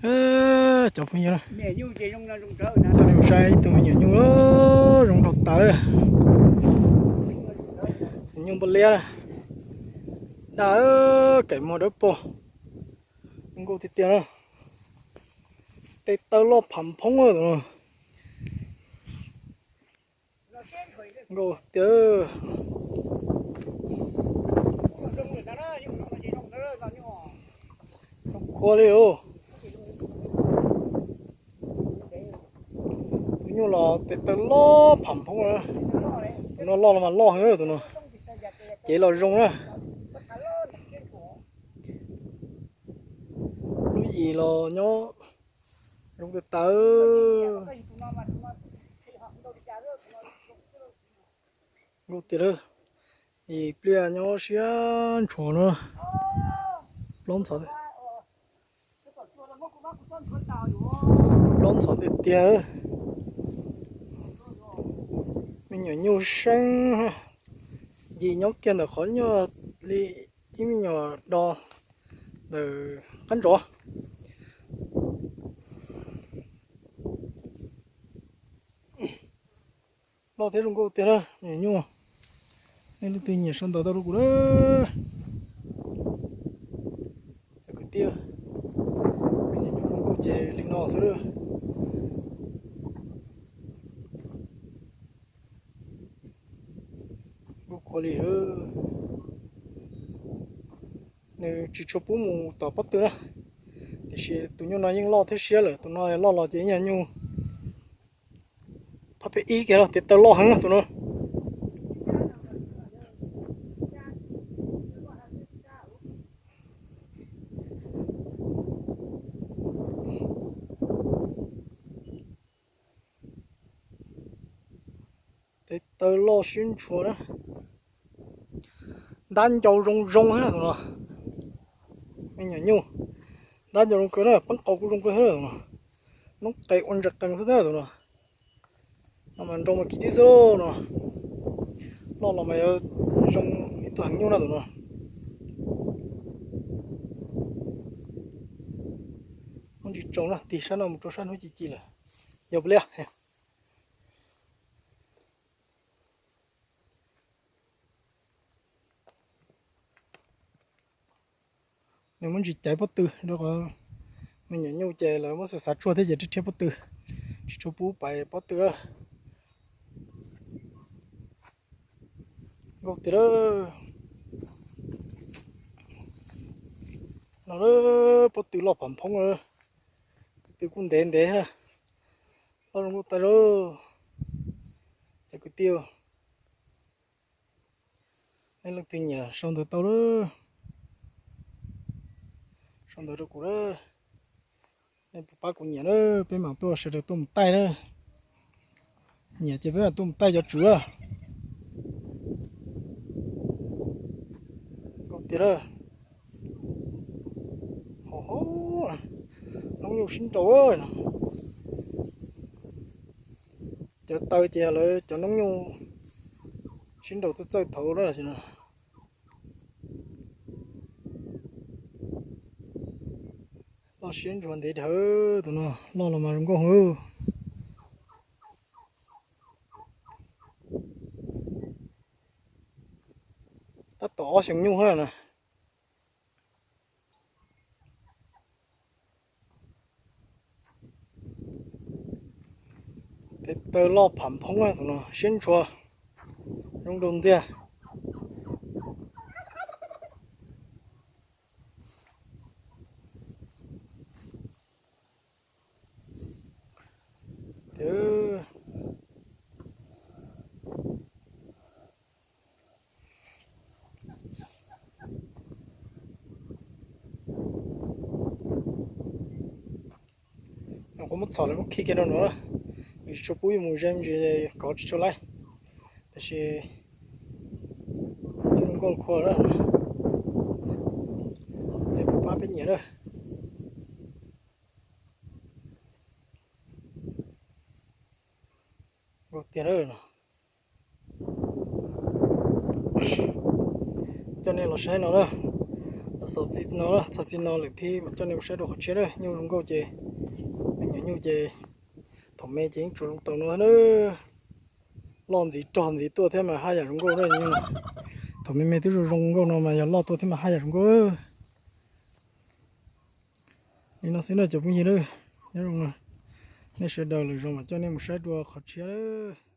Cov phooj ywg, coj nej mus saib ib tug me nyuam nyuj zoo nraug tas, nyuj npua liab, daj, kaim mog dawb paug, zoo nkauj tiag tiag na. Tes taw loj pham phoob tus no, nkauj tiag. Zoo khuav li os. Tus nyuj los tes taw loj pham phoob na. Tus no loj los mas loj heev tus no. Cev los zoo na. Lub yim los nyob zoo tiag tas. Nkauj tiag lawm. Ib pliag nyob siab ntshua no. Plaub ntxhov, plaub ntxhov tiag tiag. Me nyuam nyuj seeb, yim nyob kiag ntawm qhov nyuj li ib me nyuam do ntawm qab ntsov. Loj thiab zoo nkauj tiag na me nyuam nyuj. Nej leej twg nyiam sau ntawv tau rau kuv na. Cov kwv tij, me nyuam nyuj zoo nkauj ces li no xwb. Nkauj khuav li. Nws tsis tshua pub mus tom pob tw na, tiam sis tus nyuj no yeej loj thiab siab lawm. Tus no loj los ces ib nyuag nyuj phab peb ib kiag los tes taw loj heev tus no. Tes taw loj siab ntshua na. Ntab ncau zoo zoo thiab tus no. Me nyuam nyuj, ntab ncau zoo kawg na, peeb qau kuj zoo kawg thiab tus no. Noob qes ua ntsis qees xwb thiab tus no. No mas nroo mas kim dib xwb no. Loj los mas yuav zoo ib tug heev nyuj na tus no. Muab ntsis tsoo na, tig sab no mus rau sab hnub ci ci lawm. Yog puas liaj? Nws muab ntsis caiv pob tw rau qhov me nyuam nyuj ces lawv muab xav xav tsuag thiab ces rhiab rhiab pob tw, tsis tshua pub pais pob tw. Nkauj tiag lawm. No pob tw loj pham phoob, kwv tw kuj ntev ntev, loj zoo nkauj tas zog. Cov kwv tij, nej leej twg nyiam sau ntawv tau lawm, sau ntawv rau kuv lawm. Nej puas pab kuv nyiam na, peb mam tuaj sawv daws tuaj mus taij na. Nyiam ces peb mam tuaj mus taij cov tswv. Nkauj tiag lawm. Ho ho, noob nyuj sib nraus. Cov taw ces lawv cov noob nyuj sib nraus txawj txawj thaum lawm no. Loj siab ntshua ntev dhawv tus no, loj los mas zoo nkauj heev. Tab tom ob xyoos nyuj na. Tes taw loj pham phoob tus no siab ntshua, zoo nraug ntxiag. Kuv muab txhom lawm muab khi kiag rau no, nws tsis tshua pub yus mus ze ntsis, kov tsis tshua laib, tab sis zoo nkauj khuav lawm. Nej pab peb nyiam na. Nkauj tiag na. Coj nej los saib no na, los Txog txij no, txog txij no lawm thiab mam coj nej mus saib dua qhov tshiab na. Nyuj zoo nkauj ces, me nyuam nyuj ces thaum me ces yeej tsuas zoo tau no na. Loj ntxiv rog ntxiv tuaj thiab mas haj yam zoo nkauj na. Thaum me me twb zoo zoo nkauj no mas yog loj tuaj thiab mas haj yam zoo nkauj. Li no xwb na cov phooj ywg na, nyob zoo nej sawv daws, lwm zaus mam coj nej mus saib dua qhov tshiab na.